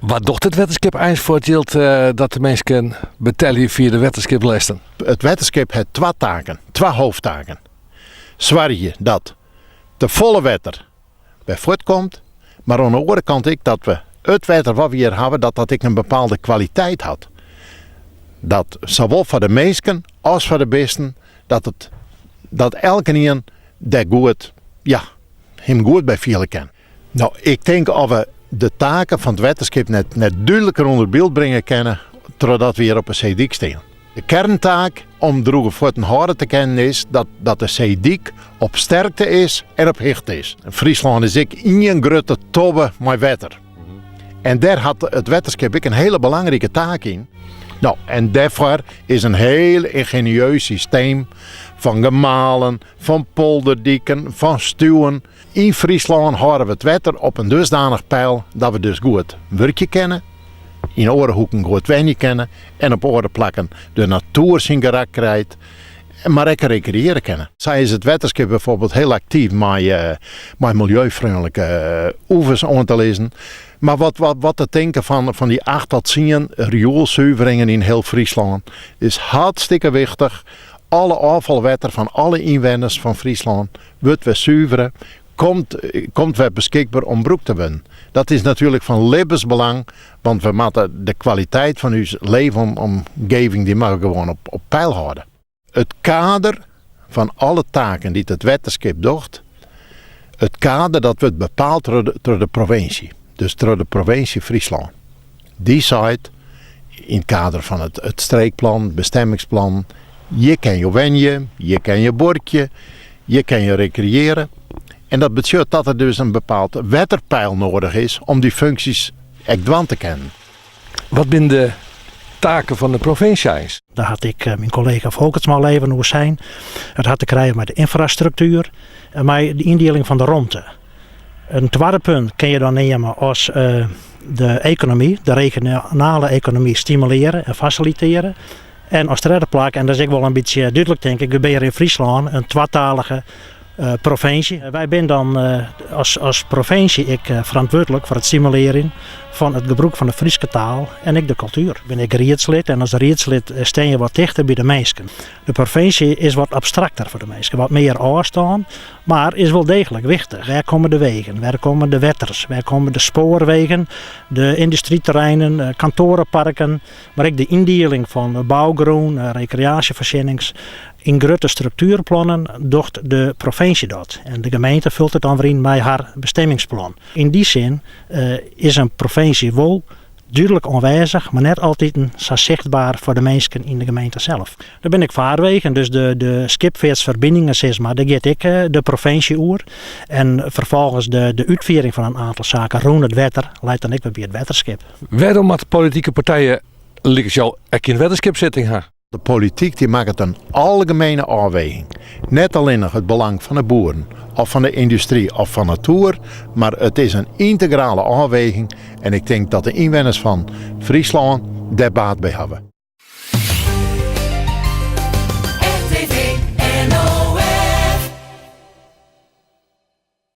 Wat docht it wetterskip eins foar it jild dat de minsken betelje fia de wetterskiplesten? It wetterskip hat twa taken, twa hoofdtaken. Soargje dat te folle wetter wer fuortkomt, mar oan de oare kant ek dat we it wetter wat we hjir hawwe, dat dat ek in bepaalde kwaliteit hat. Dat sawol foar de minsken as foar de bisten, dat, it, dat elkenien dêr goed, ja, him goed by fiele kin. No, ik tink of we de taken fan it wetterskip net, net dúdliker ûnder byld bringe kinne trochdat we hjir op 'e seedyk stean. De kerntaak om drûge fuotten hâlde te kinnen is dat, dat de seedyk op sterkte is en op hichte is. Fryslân is ek ien grutte tobbe mei wetter. En dêr hat it wetterskip ek in hiele belangrike taak yn. No, en dêrfoar is in hiel yngenieus systeem fan gemalen, fan polderdiken, fan stuwen. Yn Fryslân hâlde we it wetter op in dusdanich peil dat we dus goed wurkje kinne, yn oare hoeken goed wenje kinne en op oare plakken de natoer syn gerak krijt, mar ek rekreëarje kinne. Sa is it wetterskip bijvoorbeeld hiel aktyf mei, mei miljeufreonlike oevers oan te lizzen. Mar wat, wat, wat te tinken fan, fan dy 8 tot 10 rioelsuveringen yn hiel Fryslân is hartstikke wichtich. Alle ôffalwetter fan alle ynwenners fan Fryslân wurdt wer suvere, komt, komt wer beskikber om brûkt te wurden. Dat is natuerlik fan libbensbelang, want we moatte de kwaliteit fan ús leefomgeving dy moatte we gewoan op, op peil hâlde. It kader fan alle taken dy't it wetterskip docht, it kader dat wurdt bepaald troch de, troch de provinsje, dus troch de provinsje Fryslân. Dy seit yn it kader fan it, it streekplan, bestemmingsplan, hjir kin jo wenje, hjir kin je buorkje, hjir kin je rekreëarje. En dat betsjut dat der dus in bepaald wetterpeil nedich is om dy funksjes ek dwaan te kinnen. Wat binne de taken fan de provinsje eins? Daar had ik eh, myn kollega Folkertsma al even oer sein. It hat te krijen mei de ynfrastruktuer en mei de yndieling fan de romte. In twadde punt kin je dan neame as eh, de ekonomy, de regionale ekonomy stimulearje en fasilitearje. En as tredde plak, en dat is ek wol in bytsje dúdlik tink ik, we binne hjir yn Fryslân in twatalige provinsje. Wy binne dan as, as provinsje ek ferantwurdlik foar it stimulearjen fan it gebrûk fan de Fryske taal en ek de kultuer. Ik bin ek riedslid en as riedslid stean je wat tichter by de minsken. De provinsje is wat abstrakter foar de minsken, wat mear ôfstân, mar is wol deeglik wichtich. Wêr komme de wegen, wêr komme de wetters, wêr komme de spoarwegen, de yndustryterreinen, kantoareparken, mar ek de yndieling fan bougrûn, rekreaasjefoarsjennings. Yn grutte struktuerplannen docht de provinsje dat en de gemeente fult it dan wer yn mei har bestemmingsplan. Yn dy sin is in provinsje wol dúdlik oanwêzich, mar net altiten sa sichtber foar de minsken yn de gemeente sels. Der binne ek farwegen, dus de, de skipfeartsferbiningen sis mar, dêr giet ek de provinsje oer. En ferfolgens de, de útfiering fan in oantal saken rûn it wetter leit dan ek wer by it wetterskip. Wêrom moatte politike partijen lykas jo ek yn it wetterskip sitting ha? De polityk dy makket in algemene ôfweging. Net allinnich it belang fan de boeren of fan de yndustry of fan natoer, mar it is in yntegrale ôfweging en ik tink dat de ynwenners fan Fryslân dêr baat by hawwe.